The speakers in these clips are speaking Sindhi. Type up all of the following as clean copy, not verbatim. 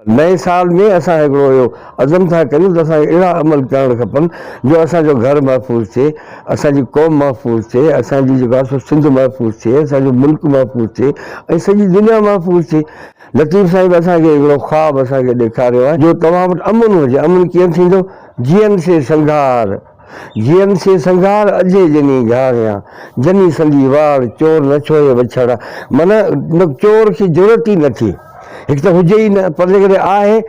نئين سال ۾ اسان هڪڙو اهو عزم ٿا ڪريون ته اسان کي اهڙا عمل ڪرڻ کپن جو اسان جو گهر محفوظ ٿئي، اسان جي قوم محفوظ ٿئي، اسان جي جيڪو آهي سو سنڌ محفوظ ٿئي، اسان جو ملڪ محفوظ ٿئي ۽ سڄي دنيا محفوظ ٿئي. لطيف سائين به اسان کي هڪڙو خواب اسان کي ڏيکاريو آهي جو توهان وٽ امن هجي، امن ڪيئن ٿيندو؟ جيئن سي سنگهار. جيئن سي سنگهار اجهي جني گهاريان، جني سندي واڙ، چور نه ڇوهي وڇڙا. معنيٰ چور کي جرئت ئي نه ٿئي. هڪ ته هجي ئي نه پر جيڪڏهن آهي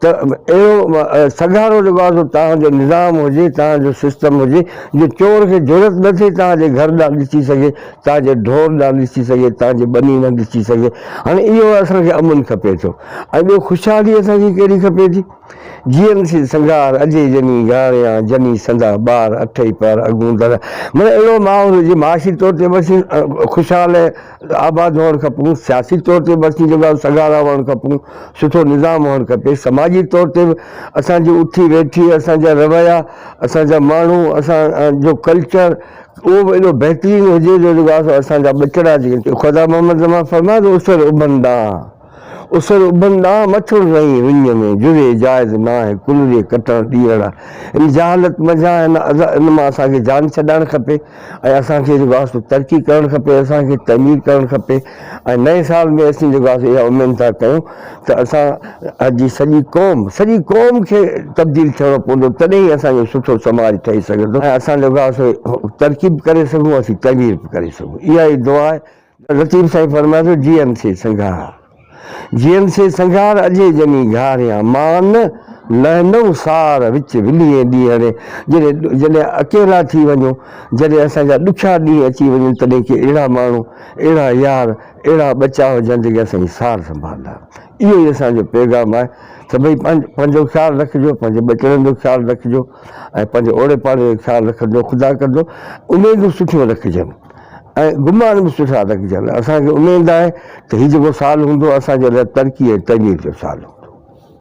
ته اهڙو سگهارو جيڪو آهي سو توهان جو نظام هجي، توهان جو سسٽم هجي جو چور کي جرئت نه ٿئي توهان جي گهر ڏانهن ڏسي سگهي، توهان جي ڍور ڏانهن ڏسي سگهي، توهان جي ٻني ڏانهن ڏسي سگهي. هاڻي اهو اسان کي امن کپي ٿو ۽ ٻيو خوشحالي اسان کي ڪهڙي کپي ٿي؟ جيئن سي سنگهار، اجهي جني گهاريان، جني سندا ٻار، اٺئي پهر اڳوندڙ. معنيٰ اهڙو ماحول هجي، معاشي طور تي به اسين خوشحال ۽ آباد هئڻ کپون، سياسي طور تي به اسين جيڪو آهي سگهارا هئڻ کپون، سٺو نظام هئڻ کپي، سماجي طور تي به اسان جي اٿي ويٺي، اسان جا رويا، اسان جا ماڻهو، اسان جو ڪلچر اهو به ايڏو بهترين هجي جو جيڪو آهي سو اسان جا ٻچڙا جيڪي خدا محمد زمان فرمايو ته اسر اڀن ڏانهن. اسر اڀن ڏانهن مڇڻ رهين رڃ ۾، جري جائز ناهه ڪلري ڪٽڻ ڏينهڙا. ان جهالت منجهان هن ان مان اسان کي جان ڇڏائڻ کپي ۽ اسان کي جيڪو آهي سو ترقي ڪرڻ کپي، اسان کي تعمير ڪرڻ کپي ۽ نئين سال ۾ اسين جيڪو آهي سو اها اميد ٿا ڪيون ته اسان جي سڄي قوم سڄي قوم کي تبديل ٿيڻو پوندو تڏهن ئي اسان جو سٺو سماج ٺهي سگهندو ۽ اسان جيڪو آهي سو ترقي به ڪري سگهون اسين تعمير به ڪري سگهون اها ئي دعا آهي. لطيف سائين فرمائي ٿو، جيئن سي سنگهار، جيئن سي سنگهار، اجهي جني گهاريان، مان لهندم سار، وچ ولهين ڏينهڙي. جڏهن جڏهن اڪيلا ٿي وڃو، جڏهن اسان جا ڏکيا ڏينهن اچي وڃن، تڏهن ڪي اهڙا ماڻهو، اهڙا يار، اهڙا ٻچا هجن، جيڪي اسان جي سار سنڀالندا. اهو ئي اسان جو پيغام آهي ته ڀئي پنهنجو خيال رکجو، پنهنجي ٻچڙن جو خيال رکجو ۽ پنهنجي اوڙي پاڙي جو خيال رکجو. خدا ڪندو اميدون سٺيون رکجن. ۽ گمان به سٺا رکجن. اسان کي اميد آهي ته هي جيڪو سال هوندو اسان جي لاء ترقي ۽ تعمير جو سال هوندو.